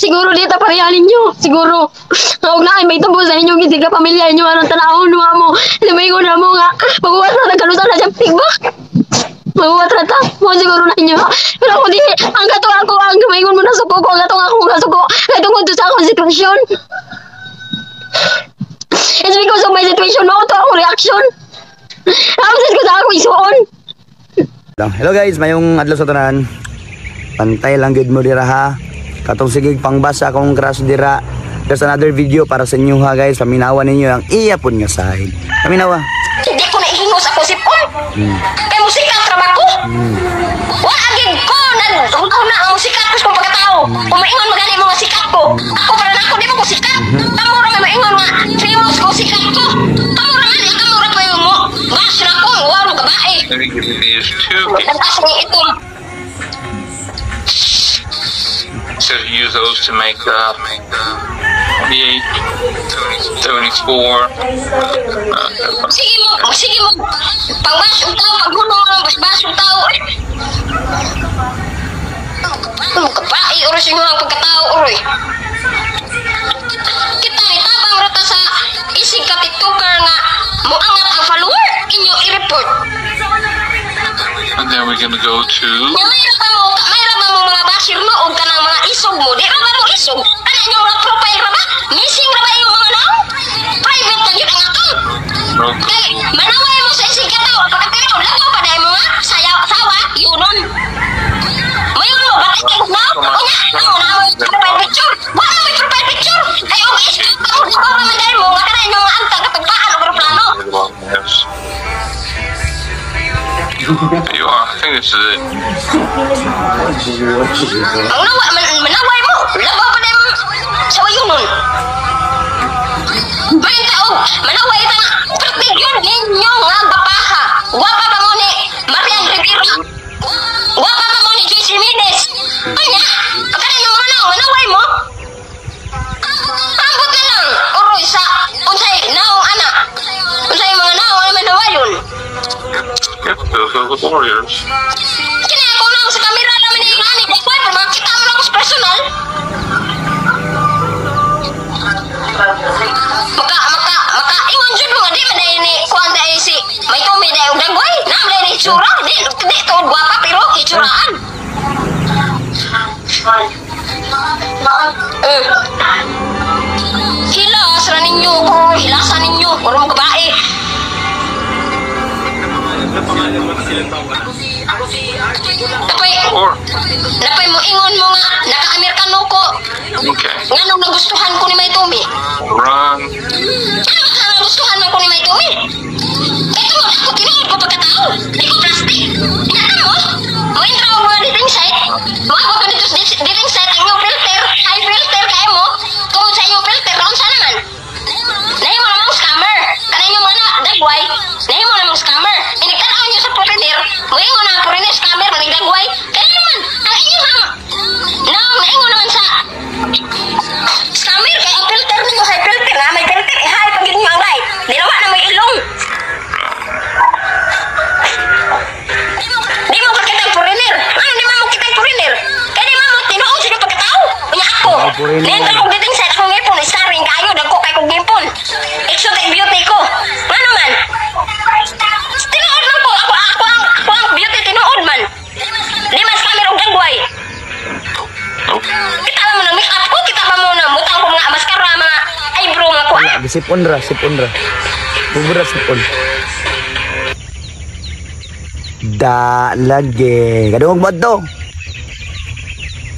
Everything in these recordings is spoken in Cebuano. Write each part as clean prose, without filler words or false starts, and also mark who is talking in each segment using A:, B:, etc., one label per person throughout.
A: Siguro dito pareha ninyo. Siguro. Huwag na ay may tabo sa inyong hindi ka pamilya inyo. Anong tanahon mo mo. Lumingon na mo nga. Maguwas na nagkalutan na siyang tigba. Maguwas na ta. Mo siguro na inyo. Pero kung di, ang katong ako, ang gumingon mo na suko ko, ang katong ako nga suko. Kaya tungkol to sa akong sitwasyon. It's because of my situation, mo to akong reaction. Ramses ko sa akong isuon.
B: Hello guys, mayong adlaw sa tanan. Pantay lang gud mo dira ha. Katong sige pangbasa akong crush dira. There's another video para sa inyo ha guys. Paminawa ninyo ang iya pud nga side. Paminawa.
A: Hindi ko naihingos ako sipon. Kay musika ang trabaho ko. Wa agig ko nag na ang musika ko sa pagkatao. Kung maingon magani mo nga sikat ko. Ako para nako di mo ko sikat. Kamo ra may maingon nga famous ko, sikat ko. Kamo ra man, kamo ra pa mo. Bash na ko, wa mo babae.
C: Let me give you these two pieces.
A: Nagtaas ni itom.
C: So you use those to make 28, 74.
A: Sige mo, sige mo. Pangbash og tao, paghunong ang bash og tao. Eh. Ano kabae oras inyo ang pagkatao oroy. Kita ni tabang rata sa isig ka TikToker nga moangat ang follower inyo i-report.
C: And then we're gonna go to
A: Nya may ra ba mo mga basher no og kanang mga isog mo. Di ra ba mo isog? Kana inyong mga profile ra ba? Missing ra ba inyong mga naong? Private na gyud ang account. Kay manaway mo sa isig ka tao pagkatao lagaw pa dai mo nga sayaw sawa yunon. Mayon mo bakit kay na? Unya, ano na mo profile picture? Wala may profile picture. Ay og isog ka mo ba man dai mo nga kana inyong angtang katugpaan og eroplano.
C: Yes. There you are. I think this is it.
A: Ang nawa man manaway mo, lagaw pa dai mo sa yunon. May taog, manaway ta nga pertig yun ninyo nga gapaha. Wapa pa mo ni Marian Rivera. Wapa pa mo ni Joyce Jimenez. Anya, ang inyong mga naong, manaway mo. Ambot na lang, uroy sa unsay naong ana. Unsay mga naong ano manawayon.
C: Yep, those are the warriors.
A: Kini ako lang sa kamera namin ni ani, dagway pero makita mo lang ko sa personal. Maka maka maka ingon jud mo nga di man dai ni kuan dai si may tumi dai og dagway. Naam dai ni itsura, di di tuod gwapa pero itsuraan. Eh. Hilas ra ninyo ko, hilasan ninyo, puro mga babae. Napay,
C: Or
A: napay mo ingon mo nga naka-Amerikano ko.
C: Okay.
A: Nganong nagustuhan ko ni May Tumi?
C: Run.
A: Ano ba nagustuhan man ko ni May Tumi? Kaya tungod ako tinuod ko pagkatao. Di ko plastic. Ingatan mo. Mo intra mo mga dating site. Moabot ko dito sa dating site ang inyong filter. High filter kaya mo. Tungod sa inyong filter, round sa naman. Nahimo namang scammer. Kana inyong mga dagway, nahimo namang scammer. Inigtanaw niyo sa foreigner, moingon na ang foreigner scammer, manigdagway. Kaya naman, ang inyong naong naingon naman sa scammer, kaya ang filter ninyo, high filter na, may filter, i-high pag yun ang light. Dinawa na may ilong. Di mo kakita ang foreigner. Ano di mo makita ang foreigner? Kaya di mo tinuod sa inyong pagkatao. Unya ako.
B: Oh, foreigner.
A: Nento kong dating site akong ngipon, starring kayo, dagko kay kong ngipon. Exotic beauty ko. Ano man? Tinuod man ko. Ako ang beauty tinuod man. Di man scammer og dagway.
C: Nope.
A: Kita ba mo na make up ko? Kita ba mo na butang ko mga mascara, mga eyebrow, mga kuha?
B: Wala, gisipon ra, sipon ra. Bubura sipon. Da lagi. Kadungog mo to.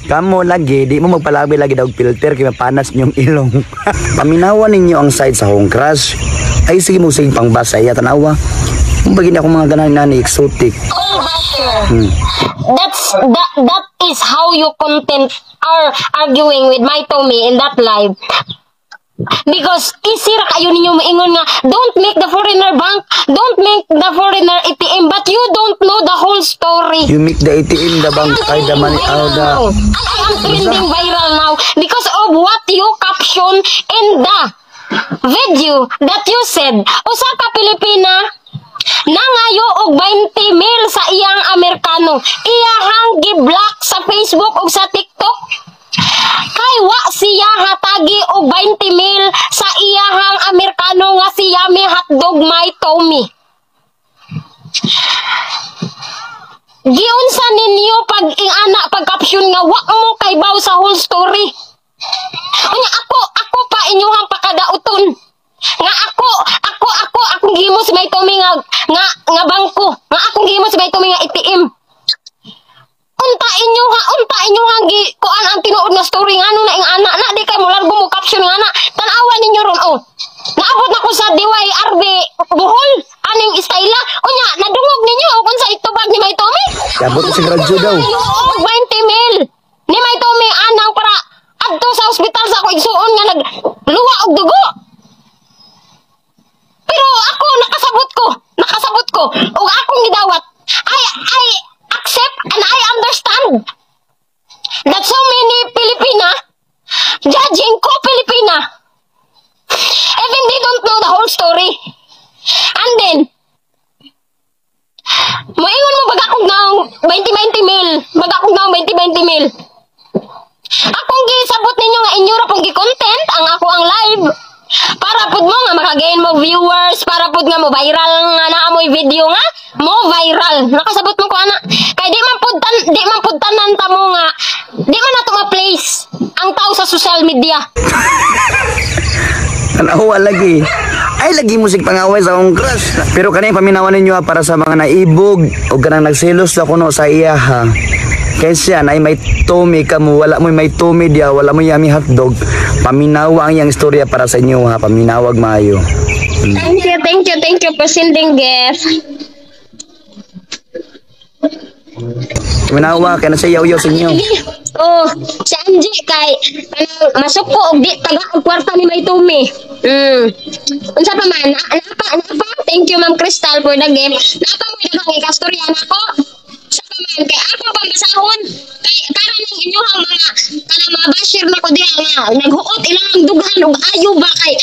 B: Kamo lagi, di mo magpalabi lagi daw filter kay mapanas inyong ilong. Paminawa ninyo ang side sa home crush. Ay sige mo sige pangbasa iya tanawa. Kung bagin ako mga ganan nani exotic.
A: That is how you content are arguing with my Tommy in that live. Because easy ra kayo ninyo maingon nga don't make the foreigner bank, don't make the foreigner ATM, but you don't know the whole story.
B: You make the ATM, the bank, ay the money, oh, the
A: I am trending viral now because of what you caption in the video that you said. Usa ka Pilipina nangayo og 20 mil sa iyang Amerikano. Iyahang gi-block sa Facebook ug sa TikTok. Kay wa siya hatagi og 20 mil sa iyahang Amerikano nga si Yummy Hotdog My Tommy. Giunsa ninyo pag ingana pag caption nga wa mo kay baw sa whole story. Unya ako pa inyuhang pakadauton. Nga ako akong gihimo si May Tommy nga bangko, nga akong gihimo si May Tommy nga ATM. Unta inyo ha gi kuan ang tinuod nga story ngano na ing ana na di kay mo largo mo caption nga na tan-awa ninyo ron, oh. Naabot na ko sa DYRB Bohol aning istayla. Unya nadungog ninyo og unsa itubag ni May Tommy?
B: Abot sa radyo daw.
A: Og 20 mil ni May Tommy anang para adto sa ospital sa ako igsuon nga nagluwa og dugo. Pero ako nakasabot ko ug akong gidawat. I accept and I understand that so many Pilipina judging ko Pilipina even they don't know the whole story. And then, moingon mo baga akong naong 20-20 mil, baga akong naong 20-20 mil. Akong gisabot ninyo nga inyo ra pong gi-content ang ako ang live. Para pud mo nga makagain mo viewers, para pud nga mo viral nga naa mo'y video nga mo viral. Nakasabot mo ko ana. Kay di man pud tanan ta mo nga di man nato ma-place ang tao sa social media.
B: Tanawa lagi. Ay lagi musik pangaway sa akong crush. Pero kanang paminawan ninyo ha, para sa mga naibog o kanang nagselos na kuno sa iya ha. Kay siya na may Tommy ka mo, wala mo may Tommy diya, wala mo yummy hotdog. Paminawa ang iyang istorya para sa inyo ha, paminawag maayo.
A: Thank you, thank you, thank you for sending gift.
B: Paminawa kay na siya yaw-yaw sa inyo.
A: Oh, si Angie kay kanang masuko og di taga og kwarta ni May Tumi. Unsa pa man? Napa. Thank you, Ma'am Crystal, for the gift. Napa mo daghang ikastorya nako. Unsa pa man kay ako pambasahon kay para ning inyuhang mga kanang mga basher nako diha nga naghuot ilang dughan og ayo ba kay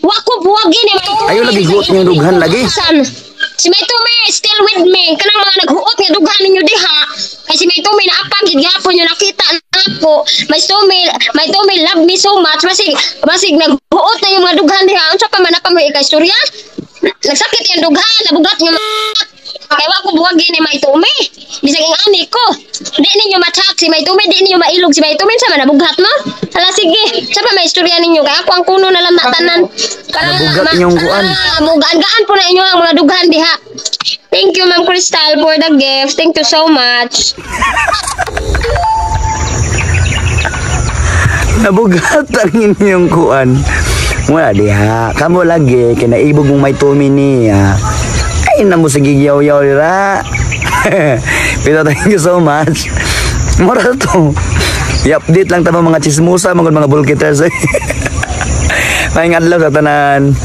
A: wa ko buwagi ni May Tumi.
B: Ayo lagi huot niyang dughan lagi.
A: San? Si May Tumi still with me. Kanang mga naghuot nga dughan ninyo diha. Kay si May Tumi naapang gid gihapon nyo nakita nako. May Tumi love me so much. Basig naghuot na yung mga dughan diha. Unsa pa man, napa mo ikaistorya? Nagsakit yung dughan, nabugat nga kay wa ko buwagi ni May Tumi. Bisag ing ani ko. Di ninyo matchak si May Tumi, di ninyo mailog si May Tumi sa man nabugat mo. Hala sige. Sa pa may istorya ninyo kay ako ang kuno na lang na tanan. Para
B: Nabugat inyong kuan.
A: Mugaan-gaan po na inyo ang mga dughan diha. Thank you, Ma'am Crystal, for the gift. Thank you so much.
B: Nabugat ang inyong kuan. Wala diha. Kamo lagi kinaibog mong may Tommy niya. Ay na mo sige yaw-yaw dira. Pero thank you so much. Mura to. I-update lang ta mga chismosa, mga bulkiters. Maayong adlaw sa tanan.